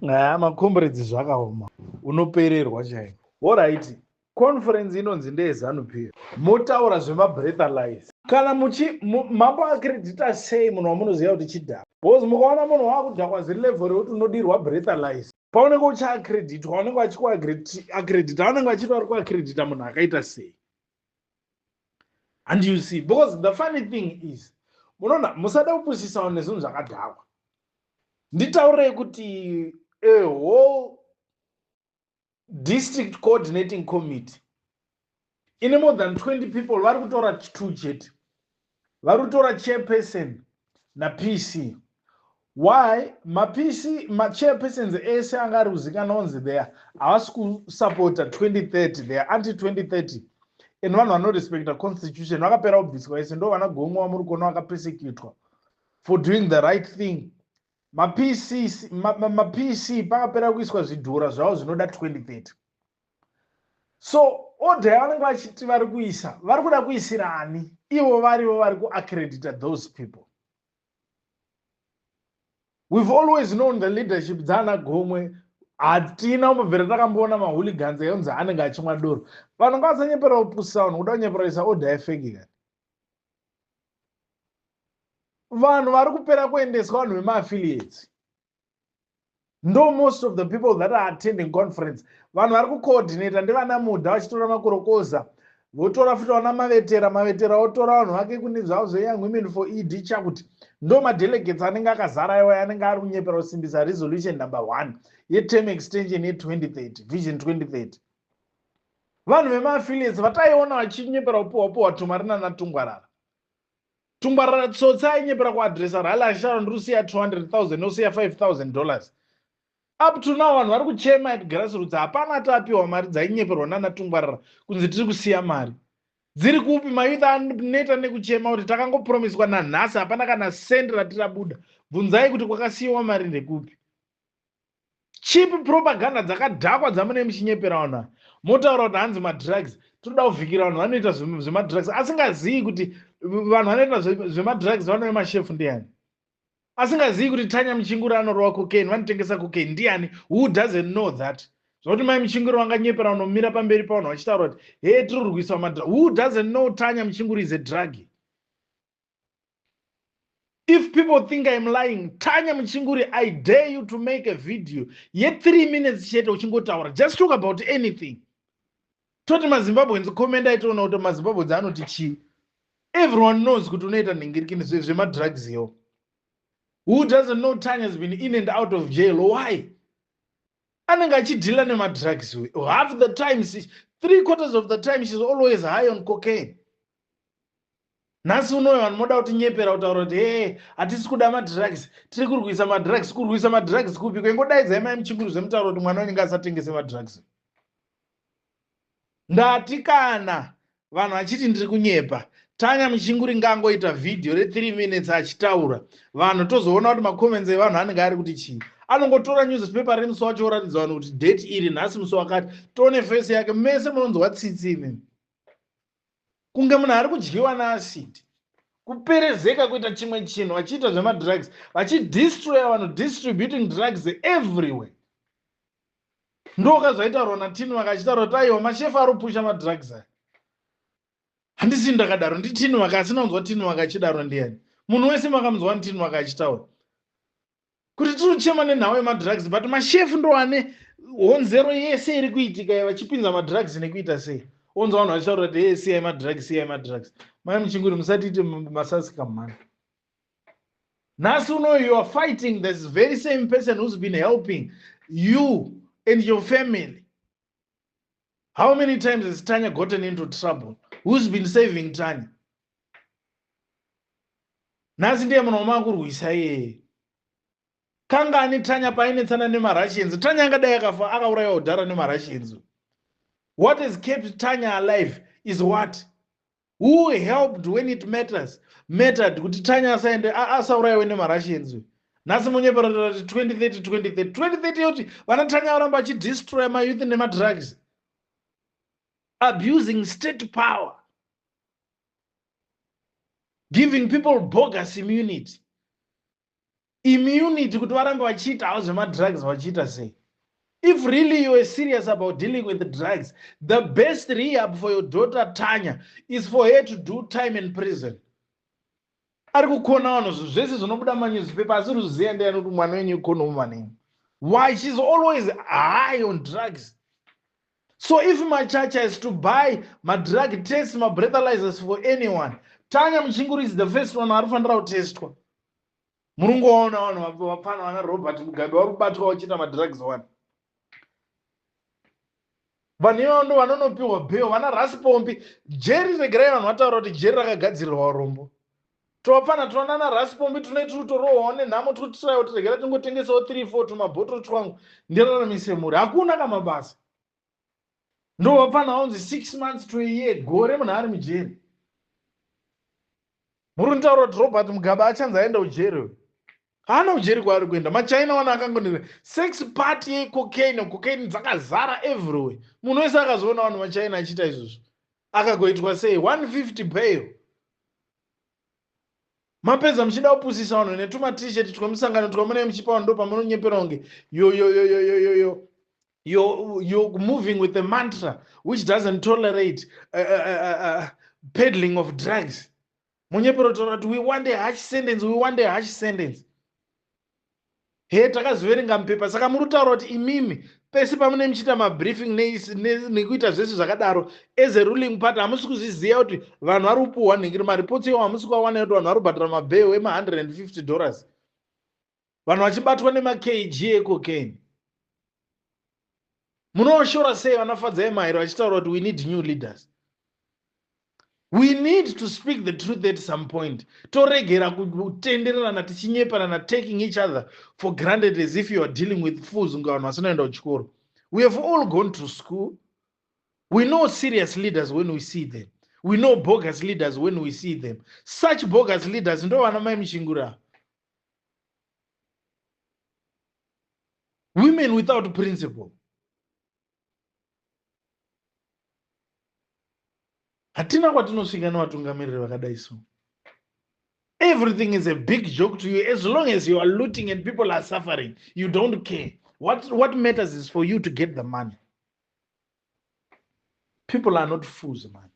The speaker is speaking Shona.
Aya macomrades, zvakaoma, unopererwa chaiko. Alright, conference inonzi ndeyeZANU PF, motaura zvemabreathalyzer. Kana muchi mamboaccredita sei munhu wamunoziva kuti chidhakwa? Because mukaona munhu waakudhakwa zviri level rekuti unodirwa breathalyzer, paunenge uchiaccreditwa, vanenge vachikuaccredita, vanenge vachiti vari kuaccredita munhu akaita sei? And you see, because the funny thing is, munoona, musada kupusisa vanhu nezvinhu zvakadhakwa. Nditaurei kuti a whole district coordinating committee ine more than 20 people vari kutora two chete, vari kutora chairperson naPC. Why maPC, machairpersons ese anga ari kuzikanwa kunzi there havasi kusapota 2030, they are anti 2030, and vanhu vanorespecta constitution vakapera kubviswa ese. Ndo vana Gomwe vamuri kuona vakapersecutwa for doing the right thing. MaPC, maPC pakapera kuiswa zvidhura zvavo zvinoda 2030. So order yavanenge vachiti vari kuisa, vari kuda kuisira ani ivo varivo vari kuaccredita those people? We've always known the leadership dzaana Gomwe. Hatina kumbobvira takamboona mahooligans eunzi anenge achimwa doro. Vanhu ngavasanyepera kupusisa vanhu, kuda kunyepera kuisa order yefake. Kani vanhu vari kupera kuendeswa, vanhu vemaaffiliates, ndo most of the people that are attending conference. Vanhu vari kucoordinata ndevana Mudha, vachitora makorokoza, votora futi vana Mavetera. Mavetera votora vanhu vake kune zvavo zveYoung Women for ED. Chakuti ndo madelegates anenge akazara iwa, anenge ari kunyepera kusimbisa resolution number 1 yeterm extension ye2030, Vision 2030. Vanhu vemaaffiliates vataiona vachinyepera kupiwa piwa tumari nana Tungwarara. Tungwarara tsotsi ainyepera kuaddressa rally achitaura, "Ndiri kusiya 200 000, nosiya $5,000." Up to now vanhu vari kuchema at grassroots, hapana ati apiwa mari dzainyeperwa nana Tungwarara kunzi tiri kusiya mari. Dziri kupi? Mayouth aneta nekuchema kuti takangopromiswa, nanhasi hapana kana sendi ratirabuda. Bvunzai kuti kwakasiyiwa mari ndekupi. Cheap propaganda dzakadhakwa dzamune muchinyepera vanhu ava. Motaura kuti hanzi madrugs, toda kuvhikira vanhu vanoita zvemadrugs, asingazivi kuti vanhu vanoita zvemadrugs vanove mashefu ndiani, asingazivi kuti Tanya Muchinguri anorova cocaine, vanotengesa cocaine ndiani. Who doesn't know that? Zvokuti mai Muchinguri vanganyepera vanomira pamberi pavanhu vachitaura kuti, "He, tiri kurwisa madrug." Who doesn't know Tanya Muchinguri is a drug? If people think I'm lying, Tanya Muchinguri, I dare you to make a video ye3 minutes chete uchingotaura, just talk about anything. Toti maZimbabweans comment, aitoona kuti maZimbabweans anoti chii. Everyone knows kuti unoita nhingirikini zvemadrugs yo. Who doesn't know Tanya has been in and out of jail? Why? Anenge achidhila nemadrugs half the time, three quarters of the time she's always high on cocaine. Nhasi unoyo vanhu moda kutinyepera kutaura kuti, "He, hatisi kuda madrugs, tiri kurwisa madrugs." Kurwisa madrugs kupi? Kuingodaidzai mai Muchinguri zvemutauro kuti mwana wenyu asatengese madrugs. Ndati kana vanhu vachiti ndiri kunyepa, Tanya Muchinguri ngangoita vhidhiyo re3 minutes achitaura, vanhu tozoona kuti macomments evanhu anenge ari kuti chii. Anongotora newspaper remusi wacho, oratidza vanhu kuti date iri nhasi, musi wakati, tione face yake. Mese munonzwa tsitsi imimi, kunge munhu ari kudyiwa neacid, kuperezeka kuita chimwe chinhu, vachiita zvemadrugs, vachidestroya vanhu, distributing drugs everywhere. Ndokazvaitaurwa naTini, vakachitaura kuti aiwa, mashefu ari kupusha madrugs aya. Handisi ndakadaro, ndiTini vaka. Asina kunzwa Tini vakachidaro ndiani? Munhu wese makamunzwa niTini vakachitaura kuti tiri kuchema nenhau yemadrugs, but mashefu ndo ane honzero yese iri kuitika, vachipinza madrugs nekuita sei. Onzwa vanhu vachitaura kuti, "Ee, siyai madrugs, siyai madrugs." Mai Muchinguri, musatiite masasika mhani. Nhasi uno you are fighting this very same person who's been helping you and your family. How many times has Tanya gotten into trouble? Who's been saving Tanya? Nhasi ndiye munhu wamakurwisa iyeye. Kangani Tanya painetsana nemaRussians? Tanya angadai akafa, akaurayiwa kudhara nemaRussians. What has kept Tanya alive is what? Who helped when it matters mattered kuti Tanya asaende, asaurayiwe nemaRussians? Nhasi munyepera kuti 2030, 2030, 2030, yoti vana Tanya varamba vachidestroya mayouth nemadrugs, abusing state power, giving people bogus immunity. Immunity kuti varambe vachiita havo zvemadrugs vachiita sei? If really you are serious about dealing with drugs, the best rehab for your daughter Tanya is for her to do time in prison. Ari kukona vanhu zvese zvinobuda manewspaper asi ruziya ndiyani kuti mwana wenyu ikonomu manini. Why? She's always high on drugs. So if Machacha is to buy madrug tests, mabreathalyzers for anyone, Tanya Muchinguri is the first one ari kufanira kutestwa. Murungoona vanhu vapfana vana Robert Mugabe vari kubatwa vachiita madrugs one. Vanhu ivavo ndo vanonopiwa bail, vana Rasipombi. Jeri regerai vanhu vataura kuti jeri rakagadzirirwa varombo. Tovapfana toona na Rasipombi tune tiri kutorohwawo nenhamo tiri kutiraya kuti regera tingotengesawo 3 4 tumabhotoro twangu ndiraramise mhuri. Hakuna kamabasa. Ndovapfana vaunzi 6 months to a year, gore munhu ari mujeri. Muri kunditaura kuti Robert Mugabe achanzi aenda kujeri uyu? Haana kujeri kwaari kuenda. MaChina wana akangonera sex party yecocaine, cocaine dzakazara everywhere. Munhu wese akazoona vanhu maChina achiita izvozvo. Akagoitwa sei? 150 bail. Mapedza muchida kupusisa vanhu netuma t-shirt twemusangano twamunenge muchipa vanhu ndopamunonyepera kunge yo yo yo yo yo yo yo you're moving with a mantra which doesn't tolerate peddling of drugs. Munyepero taura kuti we want a harsh sentence, we want a harsh sentence. He takaziverenga mupepa, saka muri kutaura kuti imimi pese pamunenge muchiita mabriefing nekuita zvese zvakadaro as a ruling party hamusi kuzviziva kuti vanhu vari kupuhwa nhingiri mareports iwo hamusi kuawana kuti vanhu vari kubhadhara mabail ema150 dollars vanhu vachibatwa nemakg ecocaine. Munoshora sei vana Fadzai Mahere vachitaura kuti we need new leaders? We need to speak the truth at some point. Toregera kutendererana tichinyeperana, taking each other for granted as if you are dealing with fools kunge vanhu vasina kuenda kuchikoro. We have all gone to school. We know serious leaders when we see them. We know bogus leaders when we see them. Such bogus leaders ndo vana mai Muchinguri. Women without principle. Hatina kwatinosvika nevatungamiriri vakadai so. Everything is a big joke to you. As long as you are looting and people are suffering, you don't care. What matters is for you to get the money. People are not fools, man.